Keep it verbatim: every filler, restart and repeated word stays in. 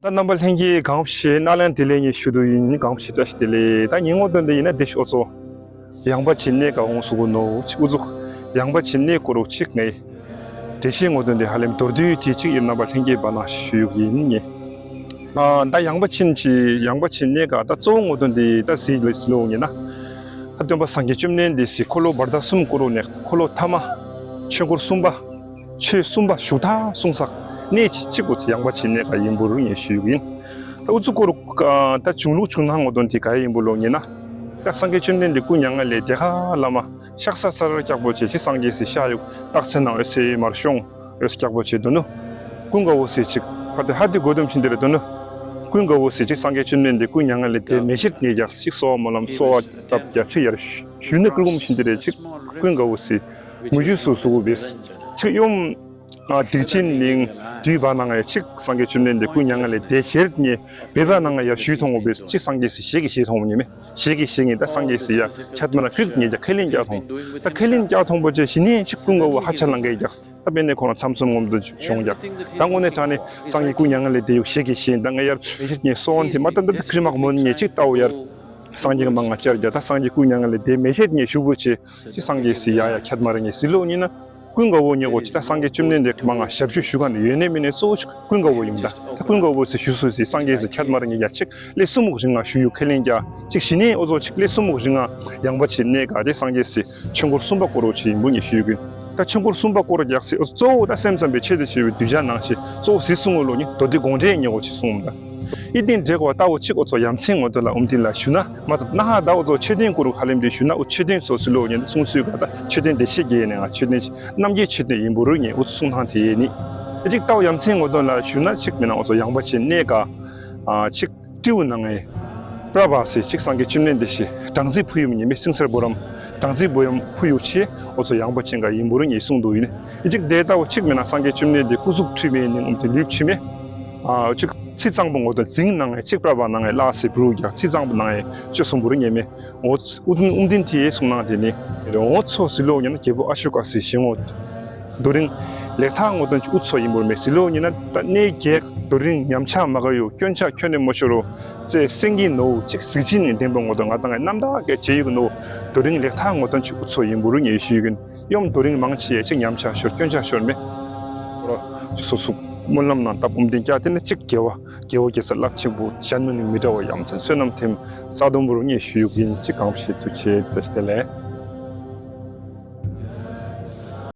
རྣམ་པ་ལྷན་རྒྱས་གང་ཞེ་སྣ་ལན་དེ་ལས་ངས་ཞུ་དུ་ཡིན། གང་ཞེ་བཀྲ་ཤིས་བདེ་ལེགས། ད་ངའི་ངོ་དོན་དེ་ཡིན་ན་དེ་ཞོ་ཚོ་ཡངས་པ་ཆེན་གནས་ཀ་འོང་སུ་གོ་ནོ་ཅིག་ཨུ་ཚུགས་ཡངས་པ་ཆེན་གནས་སྐོར་རོ་ཅིག་ངས་འགྲེལ་བཤད་ངོ་དོན་དེ་ཧ་ལམ་མདོར་བསྡུས་དེ་ཅིག་ཡིན། རྣམ་པ་ལྷན་རྒྱས་པ་ན་ཞུ་ཡུག་ཡིན་ངས། ད་ཡངས་པ་ཆེན་གྱི་ཡངས་པ་ཆེན་གནས་ཀ་ད་གཙོ་བོ་ངོ་དོན་དེ་ད་ཟིག་ལ་ཟི་ལོ་ཡིན་ན། ད་སྟོན་པ་སངས་རྒྱས་བཅོམ་ལྡན་འདས་སི་འཁོར་ལོ་བར་ཐག་གསུམ་བསྐོར་རོ་ནས་འཁོར་ལོ་ཐ་མ་ཆོས་འཁོར་གསུམ་པ། ཆོས་གསུམ་པ་བཞུགས་ཐག་གསུང་ས་གནས་ཅིག་གོ་ཚེ་ཡངས་པ་ཆེན་གནས་ཀ་ཡིན་པོ་རུ་ངས་ཞུ་ཡུག་ཡིན། ད་ཨུ་ཚུགས་སྐོར་ད་བྱུང་ལུགས་བྱུང་སྣང་ངོ་དོན་དེ་ག་ཡིན་པོ་ལོ་ཡིན་ན། ད་སངས་རྒྱས་བཅོམ་ལྡན་འདས་སྐུ་མྱ་ངན་ལས་འདས་ཁ་ལ་མ་ཤག་ས་ས་ར་སྐྱག་པོ་ཆེ་ཆེ་སངས་རྒྱས་སི་ཤ་ཡུག་རྟགས་ཚེ་ནང་འོད་ཟེར་མར་ཤོང་འོད་ཟེར་སྐྱག་པོ་ཆེ་དོ་ནུ། ཀུན་དགའ་བོ་སི་ཅིག་ཕ་དེ་ཧ་དི་གོ་དུམ་ཆིན་དེ་རེ་དོ་ནུ། ཀུན་དགའ་བོ་སི་ཅིག་སངས་རྒྱས་བཅོམ་ལྡན་འདས་སྐུ་མྱ་ངན་ལས་འདས་མེ་ཤེད་ངེས་རྒྱག་ཅིག་གསོལ་བ་སྨོན་ལམ་གསོལ་བ་བཏབ་རྒྱ་ཆེ་ཡར་ཞུ་ནི་ཀུན་གོམས་ཆིན་དེ་རེ་ཅིག་ཀུན་དགའ་བོ་སི་མུ་ཇུ་སུ་སུ་བོ་བེས་ཅིག་ཡོམ། ཨ་སྡིག་ཆེན་གླིང་དུས་བ་ནང་ངས་ཅིག་སངས་རྒྱས་བཅོམ་ལྡན་འདས་སྐུ་མྱ་ངན་ལས་འདས་ཞེར་ཉེ་བེ་བ་ནང་ངས་ཡར་ཞུས་ཐོང་བོ་བེས་ཅིག་སངས་རྒྱས་སི་ཞེ་གི་ཞེ་ཐོང་བོ་ཉེ་མེ་ཞེ་གི་ཞེ་ངེ་ད་སངས་རྒྱས་སི་ཡ་ཁྱད་མ་ར་ཀིར་ཉེ་རྒྱ་ཁས་ལེན་རྒྱག་ཐོང་། ད་ཁས་ལེན་རྒྱག་ཐོང་བོ་ཅེ་ཞི་ནས་ཅིག་ཀུན་དགའ་བོ་ཧ་ཆ་ལང་གེ་རྒྱག་ད་པེ་ནེ་ཁོ་རང་མཚམས་སུ་ངོམ་དུ་བྱུང་རྒྱ། ད་དངོས་གནས་དྲང་ནས་སངས་རྒྱས་སྐུ་མྱ་ངན་ལས་འདས་ཡུག་ཞེ་གི་ཞེ་ད་ངས་ཡར་ཞེ་ཉེ་སོང་དེ་མ་ད་ད་ད་ཁྲི་མག་མོན་ཉེ་ཅིག་ལྟ་བོ་ཡར། སངས་རྒྱས་ཀྱི་མ་ང་བཅར་རྒྱ་ད་སངས་རྒྱས་སྐུ་མྱ་ངན་ལས་འདས་མེ་ཤེད་ཉེ་ཞུ་བོ་ཆེ་ཅི་སངས་རྒྱས་སི་ཡ་ཡ་ཁྱད་མ་རེ་ཉེ་སི་ལོ་ཉིན་ན་ཀུན་དགའ་བོ་ཉེ་གོ་ཅི་ད་སངས་རྒྱས་བཅོམ་ལྡན་འདས་ཀྱི་མ་ང་ཞབས་ཞུ་ཞུ་ག་ནི་ཡོད་ནས་མི་ནས་གཙོ་བོ་ཅིག་ཀུན་དགའ་བོ་ཡིན་ད་ད་ཀུན་དགའ་བོ་སི་ཞུ་སུ་སི་སངས་རྒྱས་སི་ཁྱད་མ་རེ་ཉེ་ཡ་ཅིག་ལས་སུ་མུག་རིང་ང་ཞུ་ཡུ་ཁས་ལེན་རྒྱ་ཅིག་ཞི་ནས་ཨོ་ཙོ་ཅིག་ལས་སུ་མུག་རིང་ང་ཡངས་པ་ཆེ་གནས་ག་དེ་སངས་རྒྱས་སི་ཆོས་འཁོར་གསུམ་པ་སྐོར་རོ་ཆེ་ཡིན་པོ་ཉེ་ཞུ་ཡུ་གིན། ད་ཆོས་འཁོར་གསུམ་པ་སྐོར་རྒྱག་སའི་གཙོ་བོ་ད་སེམས་ཙམ་པའི་ཆེད་དུ་བྱས་པའི་གདུལ་བྱ་ནང་བཞིན་གཙོ་བོ་ཟིལ་གསུང་ངོ་ལོ་ཉིད་མདོ་སྡེ་དགོངས་འགྲེལ་ཉེ་བོ་ཆེ་གསུང་འོང་ད། ཨི་ཏིན་འདྲེ་གོ་ལྟ་བོ་གཅིག་ཨོ་ཚོ་ཡ་མཚན་ངོ་དོན་ལ་ཨུམ་ཏིན་ལ་ཞུ་ན་མ་ད་ན་ཧ་ད་ཨོ་ཚོ་མཆོད་རྟེན་སྐོར་རུ་ཧ་ལེམ་དེ་ཞུ་ན་ཨོ་མཆོད་རྟེན་སོ་སི་ལོ་ཉིད་གསུང་སུའི་ག་ད་མཆོད་རྟེན་བདེ་གཤེགས་རྒྱལ་ནས་ང་མཆོད་རྟེན་རྣམ་རྒྱལ་མཆོད་རྟེན་ཡིན་པོ་རུ་ཉེ་ཨོ་ཚོ་གསུང་ཐང་དེ་ཡེ་ནི། ཨི་གཅིག་ལྟ་བོ་ཡ་མཚན་ངོ་དོན་ལ་ཞུ་ན་གཅིག་མིན་ན་ཨོ་ཚོ་ཡངས་པ་ཆེ་གནས་ག་ཨ་གཅིག་སྤྲེའུ་ནང་ངའི་པྲ་བ་སེ་གཅིག་སངས་རྒྱས་བཅོམ་ལྡན་འདས་ཞེས་སྦྲང་རྩི་ཕུལ་ཡུམ་ཉི་མའི་སིང་སར་བུ་རམ་སྦྲང་རྩི་བུ་ཡུམ་ཕུལ་ཡུག་ཆེ་ཨོ་ཚོ་ཡངས་པ་ཅན་ག་ཡིན་པོ་རུ་ཉེ་གསུང་དུ་ཡིན། ཨི་གཅིག་དེ་ལྟ་བུ་གཅིག་མིན་ན་སངས་རྒྱས་བཅོམ་ལྡན་འདས་སྐུ་གཟུགས་འཁྲུལ་མེད་ནི་ངོམ་དུ་ལུས་ཕྱི་མེ་ཨ་གཅིག་ཚིག་གཙང་པོ་ངོ་དོན་འཛིང་ནང་ངའི་གཅིག་པྲ་བ་ནང་ངའི་བླ་སེ་བུ་རུ་རྒྱག་ཚིག་གཙང་པོ་ནང་ངའི་བཅུ་གསུམ་པོ་རུ་ཉེ་མེ་ཨོ་ཨུ་ཨུམ་དིན་ཐི་ཡེ་གསུང་ནང་དེ་ནི་ཨོ་ཚོ་སི་ལོ་ཉེ་ན་རྒྱལ་པོ་ཨ་ཤོ་ཀ་སི་ཞིང་ངོ་རྡོ་རིང་ལེགས་ཐག་ངོ་དོན་གྱི་ཨུ་ཚོ་ཡིན་པོར་མེད་སི་ལོ་ཉིན་ན་ད་གནས་རྒྱས་རྡོ་རིང་ཉམས་ཆག་མ་ག་ཡོ་སྐྱོན་ཆག་ཁྱོན་ནས་མོ་ཤོར་རོ། ཙེ་སེང་གི་ནོ་ཅིག་གཟི་བྱིན་ནི་ལྡན་པ་ངོ་དོན་ང་དང་ངའི་རྣམ་དག་གི་བྱེད་ཡུག་ནོ་རྡོ་རིང་ལེགས་ཐག་ངོ་དོན་གྱི་ཨུ་ཚོ་ཡིན་པོ་རུ་ཉེ་ཞུ་གིན་ཡོམ་རྡོ་རིང་མང་ཆེ་ཡ་ཅིག་ཉམས་ཆག་ཤོར་སྐྱོན་ཆག་ཤོར་མེ། རོ་ཅིག་སོ་སུ་སྨོན་ལམ་ནང་སྟབས་ཨུམ་དིན་སྐྱ་དེ་ནི་ཅིག་རྒྱལ་བ་རྒྱལ་བ་རྒྱལ་ས་རླབས་ཆེན་པོ་གཞན་མི་ནི་མི་འདྲ་བ་ཡ་མཚན་བསོད་ནམས་ཐེམ་ས་དོམ་པོ་རུ་ཉེ་ཞུ་ཡུག་ཡིན་ཅིག་གང་ཞིག་ཏུ་བྱེད་དེ་སྟེ་ལས།